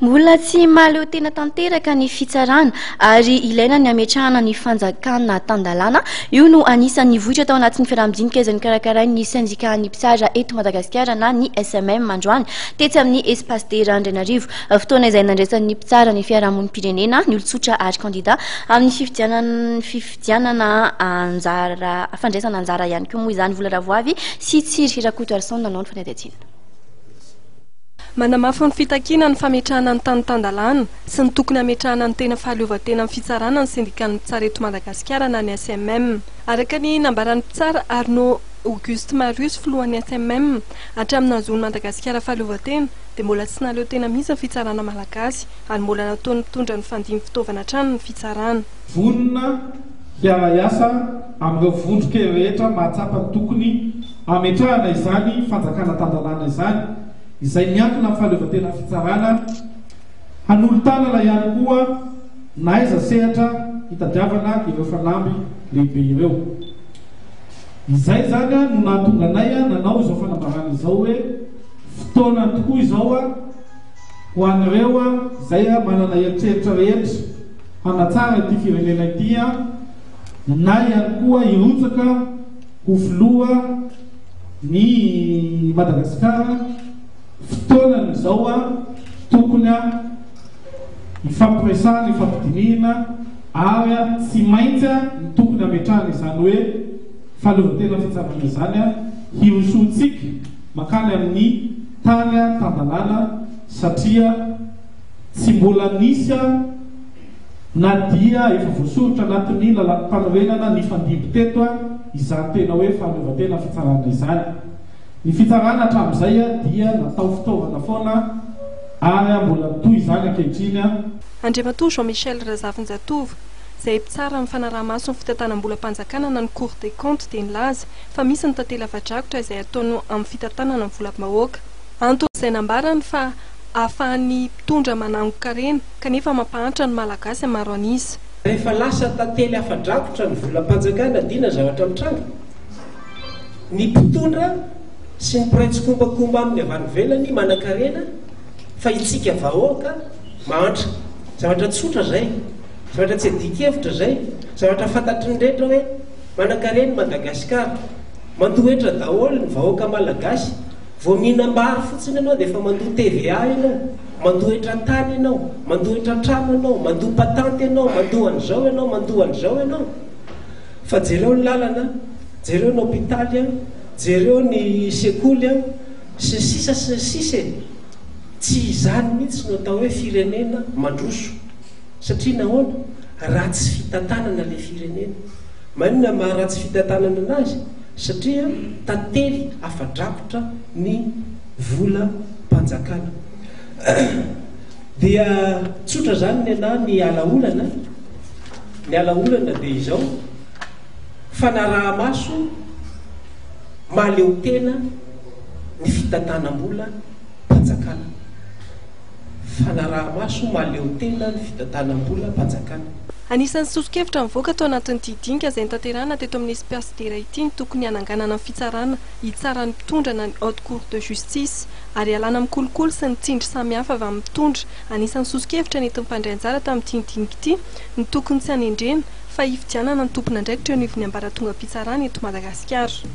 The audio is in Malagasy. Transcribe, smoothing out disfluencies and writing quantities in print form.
Mbola tsy mahaleo tena tanteraka ny fitsarana ary ilaina ny hametrahana ny fanjakana tan-dalàna. Io no anisan'ny nivoitra tao anatin'ny fiaraha-midinika izay nokarakarain'ny sendikan'ny mpitsara eto Madagasikara na ny SMM androany tetsy amin'ny Espace D Randrianarivo. Fotoana izay nandraisan'ny mpitsara ny fiarahamonim-pirenena, ny olon-tsotra ary kandida amin'ny fifidianana anjara fandraisana anjara ihany koa moa izany. Vola Ravoavy sy Tsiry Rakotoarison nanao ny fanadihadiana. Manamafy ny fitakiana ny fametrahana ny tany tan-dalàna sy ny tokony hametrahana ny tena fahaleovantena amin'ny fitsarana ny sendikan'ny mpitsara eto Madagasikara na ny SMM. Araka ny nambaran'ny mpitsara Arnaud Auguste Marius, filohan'ny SMM, hatramin'ny nahazoan'i Madagasikara fahaleovantena dia mbola tsy nahaleo tena mihitsy ny fitsarana malagasy ary mbola nataon'ny mpitondra nifandimby fitaovana hatrany ny fitsarana. Vonona hiara-hiasa amin'ireo vondron-kery rehetra mahatsapa ny tokony hametrahana izany fanjakana tan-dalàna izany, izay miankina amin'ny fahaleovantenan'ny fitsarana, hanolo-tanana ihany koa na aiza sehatra hitadiavana ireo fanamby lehibe ireo. Izay izany no nahatonga anay nanao izao fanambarana izao hoe fotoanany tokoa izao ho an'ireo izay manana eritreritra rehetra hanatsara ity firenena ity na ihany koa hirotsaka ho filoha ny Madagasikara fotoanany izao tokony hifampiresahana hifampidinihina ary tsy maintsy ny tokony hametrahana izany hoe fahaleovantena fitsarana izany hirosoantsika mankany amin'ny tany tan-dalàna satria tsy mbola nisy Na dia efa voasoritra anatin'ny lalàm-panorenana nifandimby teto izany tena hoe fahaleovantena fitsarana izany. Ny fitsarana hatramin'izay dia natao fitaovana foana ary mbola mitohy izany ankehitriny. Andriamatoa Jean Michel Razafinjatovo, izay mpitsara amin'ny fanaraha-maso ny fitantanam-bolam-panjakana na ny Cour des comptes dia nilaza fa misy ny tantely afa-drakotra izay ataony amin'ny fitantanana ny volam-bahoaka. Antony izay nambarany fa ahafahan'ny mpitondra manangon-karena kanefa mampahantra ny Malagasy maro an'isa. Rehefa lasa tantely afa-drakotra ny volam-panjakana dia inona ny zavatra mitranga? Ny mpitondra sy ny mpiray tsikombakomba aminy avy any ivelany manankarena fa itsika vahoaka mahantra. Zavatra tsotra izay, zavatra tsy adin-kevitra izay, zavatra fantatry ny rehetra hoe manankarena i Madagasikara. Mandoa hetra daholo ny vahoaka Malagasy. Vao mihinam-bary fotsiny ianao dia efa mandoa TVA ianao, mandoa hetran-tany ianao, mandoa hetran-trano ianao, mandoa patente ianao, mandoa an'izao ianao, mandoa an'izao ianao. Fa jereo ny lalana, jereo ny hopitaly an, jereo ny sekoly an, sy ny sisa sy ny sisa e! Tsy izany mihitsy no atao hoe firenena mandroso. Satria nahoana? Ratsy fitantanana ilay firenena. Maninona maha ratsy fitantanana anazy? Satria tantely afa-drakotra ny volam-panjakana. Dia tsotra izany ny anah ny ala olana, ny ala olana dia izao, fanaraha-maso mahaleo tena ny fitantanam-bola mpanjakana. Fanaraha-maso mahaleo tena ny fitantanam-bola mpanjakana. Anisan'ny soso-kevitra nivoaka tao anatin'ity dinika izay notanterahina teto amin'ny Espace Dera ity ny tokony hananganana ny fitsarana hitsara ny mpitondra na ny Haute Cour de Justice ary hialana amin'ny kolikoly sy ny tsindry samihafa avy amin'ny mpitondra. Anisan'ny soso-kevitra nentin'ny mpandray anjara tamin'ity dinika ity ny tokony tsy hanendrena fa hifidianana ny tompon'andraikitra eo anivon'ny ambaratongam-pitsarana eto Madagasikara.